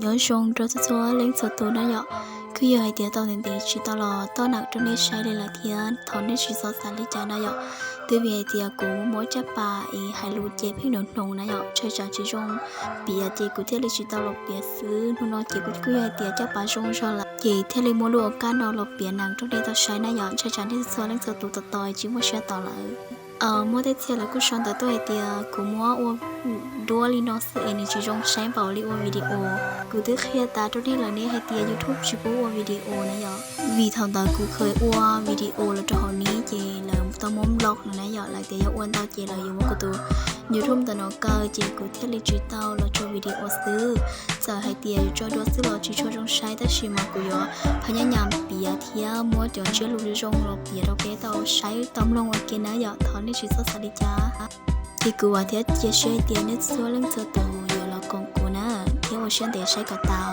Nyob zoo rau txhua txhua leej txhua tus na yom. Kuj yog hais tias tau ntev ntev tsis tau los tuaj neem rau nej saib li lawm thiab thov nej tsis txhob xav li cas na yom. Twb vim hais tias kuv muab caj pas es hais lus ces pheej nov hnoos na yom, ntshai tsam tsis zoo piav ces kuv thiaj li tsis tau los piav xwb. Hnub no ces kuv kuj yog hais tias caj pas zoo zog lawm ces thiaj li muab lub ua kaj no los piav neem rau nej tau saib na yom. Ntshai tsam nej txhua leej txhua tus tos tos tsis muaj siab tos lawm. Muaj tej txhia lawv kuj sau ntawv tuaj hais tias kuv muab ua duab li no xwb es nws tsis zoo saib npaum li ua video. Kuv twb qhia tas rau nej lawm ne hais tias YouTube tsis pub ua video na yom. Vim thaum ntawd kuv kheev ua video los rau hauv ni ces lawv tau muab block lawm na yom, lawv tias yog ua ntau ces lawv yuav muab kuv tus YouTube ntawm no kaw ces kuv thiaj li tsis tau los tso video xwb. Txawm hais tias yuav tso dua xwb los tsis tshua zoo saib tab sis mas kuv yuav phaj nyab nyas piav thiab muab cov ntsiab lus zoo los piav rau peb tau saib tau mloog ua ke na yom, thov nej tsis txhob xav li cas. Ces kuv vam thiab cia siab hais tias nej txhua leej txhua tus yuav los koom kuv na thiab ua siab ntev saib kom tau.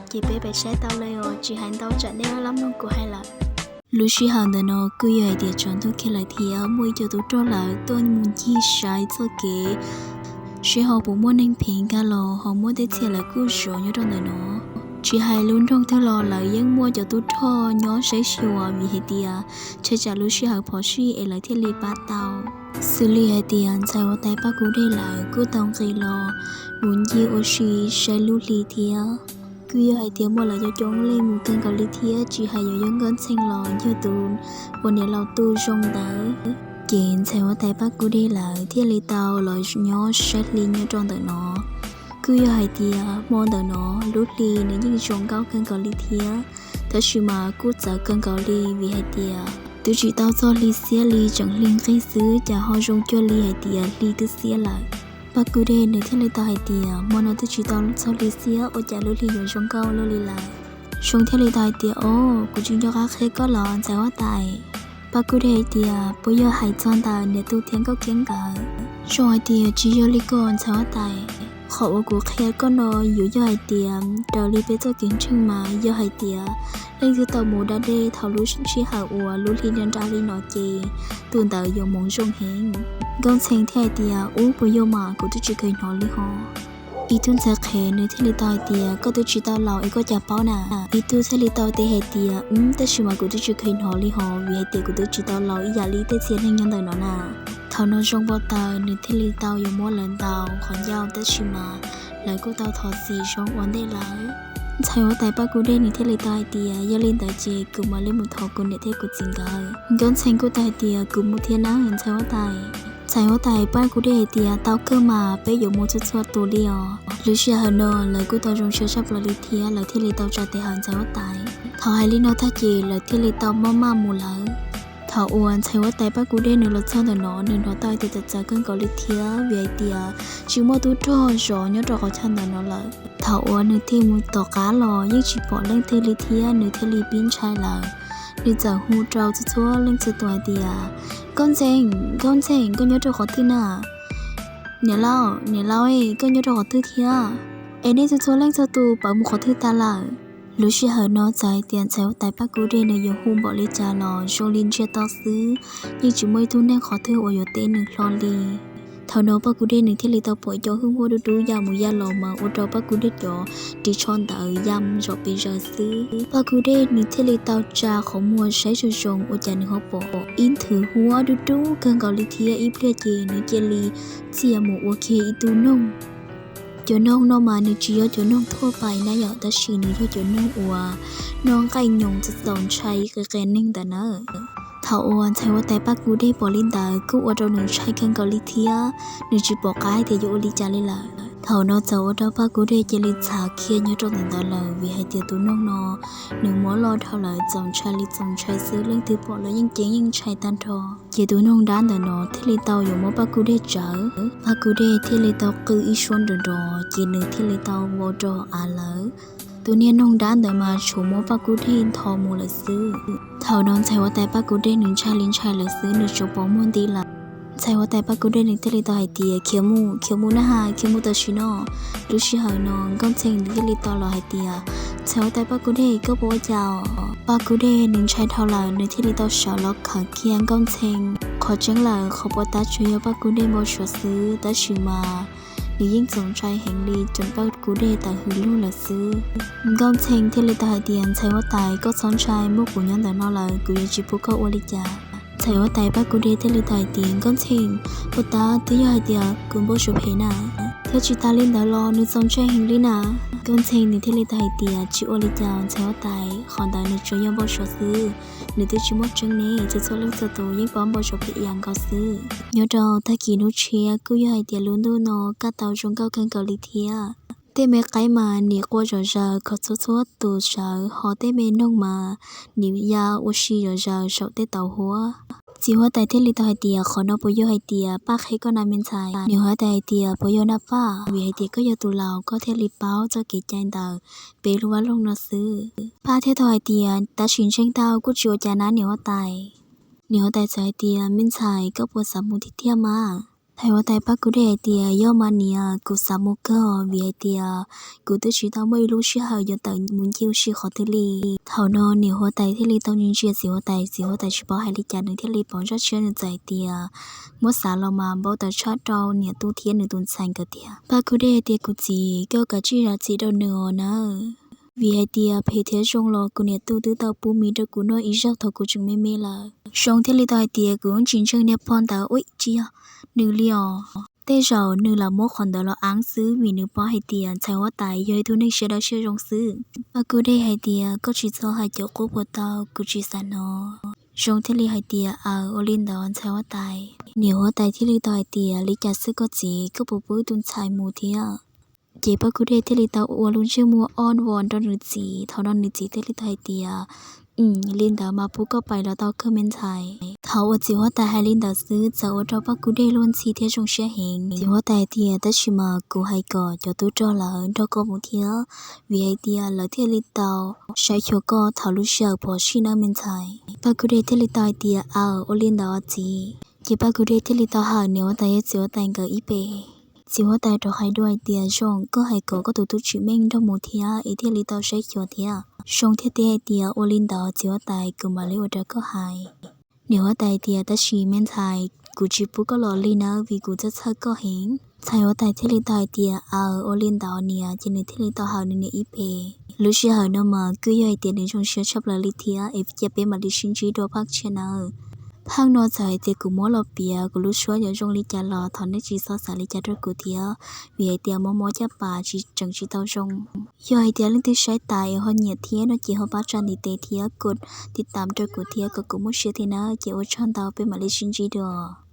Ces peb pais saib tau lawm os, tsis hais ntau tsam nej lab mloog kuv hais lawm. Lub sij hawm ntawm no kuj yog hais tias tsaus ntuj kiag lawm thiab muaj ib co tub rog lawv tuaj mus ncig saib txoj kev seb ho puas muaj neeg phem nkag los ho muaj tej txhia lawv kuj zov nyob rau ntawm no. Tsis hais lub nroog twg los lawv yeej muaj cov tub rog nyob saib xyuas vim hais tias ntshai tsam lub sij hawm phom sij es lawv thiaj li pab tau. Xws li hais tias ntxhais huab tais Paj Kub Dej lawv kuj tau nqis los mus ncig ua si saib lub hli thiab. Kuj yog hais tias muaj lawv cov coob leej mus kawg nkaus li thiab tsis hais yuav yog Nkauj Ntxhee los yog tus uas niam laus tu zoo ntawd. Ces ntxhais huab tais Paj Kub Dej lawv thiaj li tau los nyob saib hli nyob rau ntawm no. Kuj yog hais tias hmo ntawm no lub hli nws yeej zoo nkauj kawg nkaus li thiab, tab sis mas kuj txawv kawg nkaus li vim hais tias twb tsis tau txog hli xiab li, tseem hli nqig xwb cas ho zoo cuag li hais tias hli twb xiab lawm. Paj Kub Dej nws thiaj li tau hais tias hmo no twb tsis tau txog hli xiab ua cas lub hli yuav zoo nkauj luaj li lawm. Xyoo thiaj li tau hais tias, o, kuv tsis nco qab qhia koj los ntxhais huab tais. Paj Kub Dej hais tias puas yog hais txog ntawm niam tub thiab Nkauj Kiab nkawd? Xyoo hais tias tsis yog li ko ntxhais huab tais. Qhov uas kuv qhia koj no yuav yog hais tias raws li peb txoj kev ntseeg mas yog hais tias leej twg tau mus da dej thaum lub sij hawm uas lub hli nra nra li no ces tus ntawd yuav hmoov zoo heev. Nkauj Ntxhee thiaj hais tias, ub, puas yog mas kuv twb tsis kheev hnov li ho. Ib tug ntxhais qhev nws thiaj li tau hais tias, koj twb tsis tau laus es koj cas paub na? Ib tug thiaj li tau teb hais tias, ub, tab sis mas kuv twb tsis kheev hnov li ho vim hais tias kuv twb tsis tau laus ib yam li tej txhia neeg nyob ntawm no na. Thaum no zoo npau taws nws thiaj li tau yuav muab lawv ntaus qhov ncauj tab sis mas lawv kuj tau thov txim zoo ua ntej lawm. Ntxhais huab tais Paj Kub Dej nws thiaj li tau hais tias, yog li ntawd ces kuv mam li mus thov kuv niam thiab kuv txiv nkawd. Nkauj Ntxhee kuj tau hais tias, kuv mus thiab na ntxhais huab tais. Ntxhais huab tais Paj Kub Dej hais tias, tau kawg mas, peb yuav mus txhua txhua tus li os. Lub sij hawm no lawv kuj tau zoo siab tshaj plaws li thiab lawv thiaj li tau tsa tes hawm ntxhais huab tais. Thaum hais li no tag ces lawv thiaj li tau maj maj mus lawm. Thaum uas ntxhais huab tais Paj Kub Dej nws los txog ntawm no nws hnov tau hais tias txawv txawv kawg nkaus li thiab vim hais tias tsis muaj tub rog zov nyob rau qhov chaw ntawm no lawm. Thaum uas nws tig mus tom qab los yeej tsis pom leej twg li thiab nws thiaj li pib ntshai lawm. Nws txawm hu rau txhua txhua leej txhua tus hais tias, Nkauj Ntxhee, Nkauj Ntxhee, koj nyob rau qhov twg na? Niam laus, niam laus, koj nyob rau qhov twg thiab? Es nej txhua txhua leej txhua tus pawv mus qhov twg tas lawm? Lub sij hawm no txawm hais tias ntxhais huab tais Paj Kub Dej nws yuav hu npaum li cas los zoo li ntsiag to xwb, yeej tsis muaj ib tug neeg qhov twg uas yuav teb nws hlo li. Thaum no Paj Kub Dej nws thiaj li tau pom cov hwj huam dub dub ya mus ya los mas ua rau Paj Kub Dej cov ris tsho ntawd ya mus zom pes zaws xwb. Paj Kub Dej nws thiaj li tau tsa qhov muag saib zoo zoo ua cas nws ho pom ib nthwv huab dub dub kawg nkaus li thiab ib pliag ces nws cia li txia mus ua kiag ib tug noog. Cov noog no mas nws tsis yog cov noog thuaj pais na yom, tab sis nws yog cov noog uas noj nqaij nyoos txaus ntshai qias qias neeg ntawd na. Thaum uas ntxhais huab tais Paj Kub Dej pom li ntawd kuj ua rau nws ntshai kawg nkaus li thiab nws tsis pom qab hais tias yuav ua li cas li lawm. Thaum no txawm ua rau Paj Kub Dej cia li txhav kiag nyob rau ntawm ntawd lawm vim hais tias tus noog no nws muab loj dhau lawm, txaus ntshai li txaus ntshai xwb, leej twg pom los yeej ceeb yeej ntshai tag nrho. Ces tus noog dab ntawm no thiaj li tau yuav muab Paj Kub Dej tsawv, Paj Kub Dej thiaj li tau qw ib suab nrov nrov ces nws thiaj li tau vau rau av lawm. Tus niag noog dab ntawd mas tshuav muab Paj Kub Dej ntho mus lawm xwb. Thaum no ntxhais huab tais Paj Kub Dej nws ntshai li ntshai lawm xwb, nws tsuas pos muag nti lawm. Ntxhais huab tais Paj Kub Dej nws thiaj li tau hais tias, khiav mus, khiav mus na has, khiav mus tam sim no. Lub sij hawm no Nkauj Ntxhee nws thiaj li tau los hais tias, ntxhais huab tais Paj Kub Dej, koj puas ua cas os? Paj Kub Dej nws ntshai dhau lawm, nws thiaj li tau sawv los khawm kiag Nkauj Ntxhee. Qhov tseeb lawm qhov puas tab tsuas yog Paj Kub Dej npau suav xwb, tab sis mas nws yeej txaus ntshai heev li, tseem pab Kub Dej tawm hws lug lawm xwb. Nkauj Ntxhee thiaj li tau hais tias, Ntxhais huab tais, koj txhob ntshai, muaj kuv nyob ntawm no lawm, kuv yuav tsis pub koj ua li cas. Ntxhais huab tais Paj Kub Dej thiaj li tau hais tias, Nkauj Ntxhee, puas tab twb yog hais tias kuv npau suav phem na, thiab tsis tas li ntawd los nws txaus ntshai heev li na. Nkauj Ntxhee nws thiaj li tau hais tias, Tsis ua li cas ntxhais huab tais, qhov ntawd nws tsuas yog npau suav xwb, nws twb tsis muaj tseeb ne, txhua txhua leej txhua tus yeej paub npau suav phem ib yam nkaus xwb. Nyob rau tag kis hnub tshiab kuj yog hais tias lub ntuj no kaj tau zoo nkauj kawg nkaus li thiab. Tej me qaib mas nim qua zom zaws khov txhua txhua tus sawv, ho tej me noog mas nim ya ua si zom zaws saum tej tauv huab. Txiv huab tais thiaj li tau hais tias, Qhov no puas yog hais tias Paj qheb koj na me ntxhais? Niam huab tais hais tias, Puas yog na Paj, vim hais tias koj yog tus laus koj thiaj li paub txoj kev cai ntawm peb lub vaj loog no xwb. Paj thiaj tau hais tias, Tab sis ntseeg tau kuj tsis ua cas na niam huab tais. Niam huab tais txawm hais tias, Me ntxhais, koj puas xav mus tiag tiag mas? Ntxhais huab tais Paj Kub Dej hais tias, Yog mas niam, kuv xav mus kawg vim hais tias kuv twb tsis tau muaj ib lub sij hawm yuav tawm mus ncig ua si qhov twg li. Thaum no niam huab tais thiaj li tau ntsia ntsia txiv huab tais, txiv huab tais tsis paub hais li cas nws thiaj li pom zaj tshiab nws txawm hais tias, Muab xav los mas npau taws tshaj rau niam tub thiab nws tus ntxhais nkawd tiag. Paj Kub Dej hais tias, Kuv txiv, koj kav tsij zam txim rau nws os nawb, vim hais tias phem thiab zoo los kuv niam tub twb tau pub miv rau kuv noj ib zaug thaum kuv tseem me me lawm. Zoo thiaj li tau hais tias, Kuv tsis ntseeg niag pog ntawd, ua tsis yog nws li os. Tej zaum nws lam muab qhov ntawd los aab xwb vim nws paub hais tias ntxhais huab tais yog ib tug neeg siab dawb siab zoo xwb. Paj Kub Dej hais tias, Koj tsis txhob hais cov qub puas tau, kuv tsis xav hnov. Zoo thiaj li hais tias, Aws, ua li ntawd ntxhais huab tais. Niam huab tais thiaj li tau hais tias, Li cas xwb koj txiv, koj puas pub tus ntxhais mus thiab? Ces Paj Kub Dej thiaj li tau ua lub ntsej muag ob vos rau nws txiv. Thaum no nws txiv thiaj li tau hais tias, Li ntawd mas pub koj pais los tau kawg me ntxhais. Thaum uas txiv huab tais hais li ntawd xwb txawm ua rau Paj Kub Dej luag ntxhi thiab zoo siab heev. Txiv huab tais hais tias, Tab sis mas kuv hais kom cov tub rog lawv nrog koj mus thiab, vim hais tias lawv thiaj li tau saib xyuas koj thaum lub sij hawm phom sij nawb me ntxhais. Paj Kub Dej thiaj li tau hais tias, Aws, ua li ntawd os txiv. Ces Paj Kub Dej thiaj li tau hawm niam huab tais thiab txiv huab tais nkawd ib pem. Txiv huab tais rov hais dua hais tias, Zoo, koj hais kom koj tus tub tsim meej nrog mus thiab es thiaj li tau saib xyuas thiab. Zoo thiaj teb hais tias, Ua li ntawd txiv huab tais, kuv mam li ua raws koj hais. Niam huab tais tias, Tab sis me ntxhais, kuv tsis pub koj los li nawb vim kuv txhawj txhawj koj heev. Ntxhais huab tais thiaj li tau hais tias, Aws, ua li ntawd niam. Ces nws thiaj li tau hawm nws niam ib pem. Lub sij hawm no mas kuj yog hais tias nws zoo siab tshaj plaws li thiab es cia peb mam li sib ntsib dua phaj tshiab nawb. Phaj no txawm hais tias kuv muab los piav kuv lub suab yuav zoo li cas los thov nej tsis txhob xav li cas rau kuv thiab, vim hais tias mob mob caj pas tsis tseem tsis tau zoo. Yog hais tias leej twg saib tas es ho nyiam thiab no ces ho pab tsa ntiv tes thiab kos tiv tam rau kuv thiab kom kuv muaj siab thiab nawb. Ces ua tsaug ntau, peb mam li sib ntsib dua.